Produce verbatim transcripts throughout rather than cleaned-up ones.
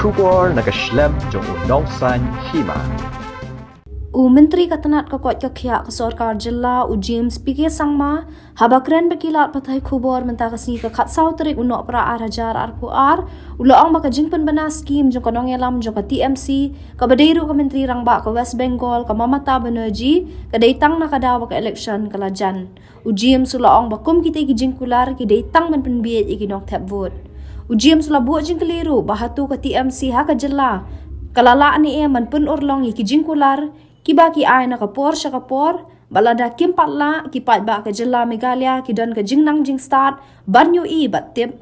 Khubor na ka shlem jong u nongsan hima. U Myntri ka tnat ka koit ka khiah ka sorkar jylla u James P K Sangma haba kren bad ki lad pathai khubor mynta ka sngi ka khatsaw tarik u Nohprah ar hajar arphew ar, u la ong ba ka jingpynbna skim jong ka nongïalam jong ka T M C, kaba dei ruh ka Myntri Rangbah ka West Bengal ka Mamata Banerjee, ka dei tang na ka daw ba ka election ka la jan. U James u la ong ba kum kita ki jingkular ki dei tang ban pynbiej ïa ki nongthep vote. U James u la buh jingkylli ruh ba hato ka T M C ha ka jylla ka la lah ne em ban pynurlong ïa ki jingkular kiba ki ai na ka por sha ka por, bad lada kim pat lah, ki paidbah ka jylla Meghalaya ki don ka jingnang jingstad ban ïohi bad tip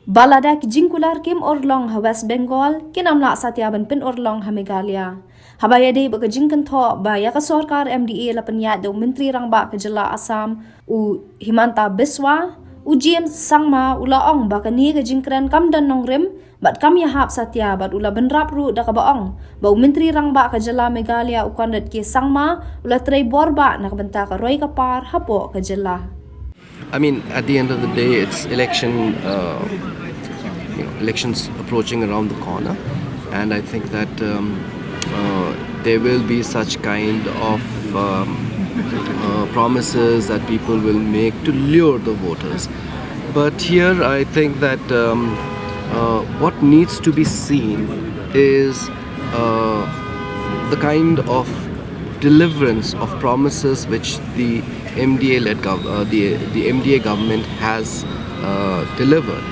ba lada ki jingkular kim urlong ha West Bengal, kin ym lah satia ban pynurlong ha Meghalaya. Haba ïadei bad ka jingkynthoh ba ïa ka sorkar M D A la pynïaid da u Myntri Rangbah ka jylla Assam u Himanta Biswa, u James Sangma u la ong ba kane ka jingkren kam don nongrim bad kam ïahap satia, bad u la bynrap ruh da kaba ong ba u Myntri Rangbah ka jylla Meghalaya u Conrad K Sangma u la trei bor bah na ka bynta ka roi ka par hapoh ka jylla. I mean, at the end of the day, it's election, uh, you know, elections approaching around the corner, and I think that um, uh, there will be such kind of um, uh, promises that people will make to lure the voters. But here, I think that um, uh, what needs to be seen is uh, the kind of deliverance of promises which the M D A led gov- uh, the the M D A government has uh, delivered,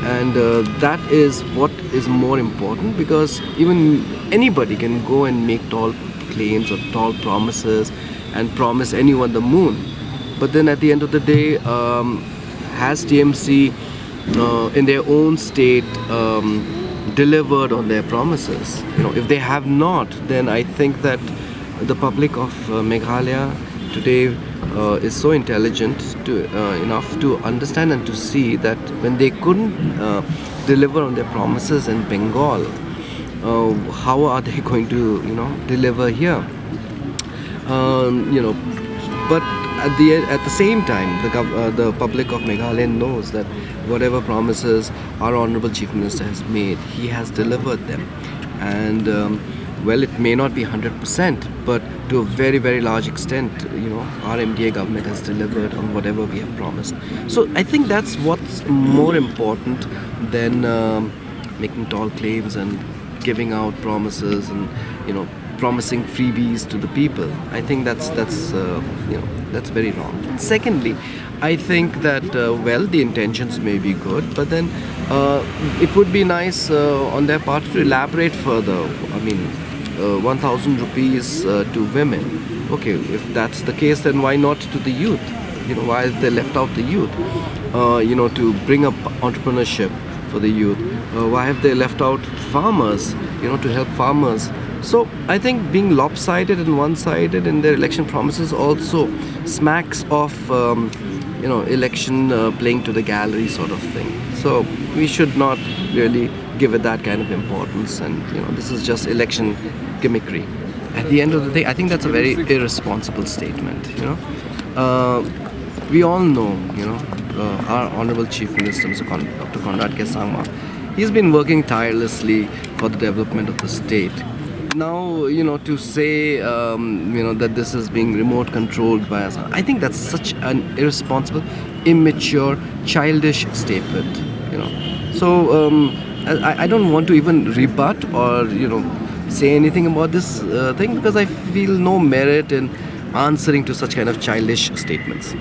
and uh, that is what is more important, because even anybody can go and make tall claims or tall promises and promise anyone the moon, but then at the end of the day, um, has T M C uh, in their own state um, delivered on their promises? You know, if they have not, then I think that the public of uh, Meghalaya today uh, is so intelligent to, uh, enough to understand and to see that when they couldn't uh, deliver on their promises in Bengal, uh, how are they going to, you know, deliver here? Um, you know, but at the at the same time, the gov- uh, the public of Meghalaya knows that whatever promises our honourable Chief Minister has made, he has delivered them, and um, well, it may not be hundred percent, but to a very, very large extent, you know, our M D A government has delivered on whatever we have promised. So I think that's what's more important than um, making tall claims and giving out promises and, you know, promising freebies to the people. I think that's that's uh, you know, that's very wrong. Secondly, I think that uh, well, the intentions may be good, but then uh, it would be nice uh, on their part to elaborate further. I mean, uh, one thousand rupees uh, to women. Okay, if that's the case, then why not to the youth? You know, why have they left out the youth? Uh, you know, to bring up entrepreneurship for the youth. Uh, why have they left out farmers? You know, to help farmers. So I think being lopsided and one-sided in their election promises also smacks of um, you know, election uh, playing to the gallery sort of thing. So we should not really give it that kind of importance, and you know, this is just election gimmickry. At the end of the day, I think that's a very irresponsible statement. You know, uh, we all know, you know, uh, our honourable Chief Minister, Mister Con- Doctor Conrad K Sangma, he's been working tirelessly for the development of the state. Now, you know, to say, um, you know, that this is being remote controlled by us, I think that's such an irresponsible, immature, childish statement. You know, so um, I, I don't want to even rebut or, you know, say anything about this uh, thing, because I feel no merit in answering to such kind of childish statements.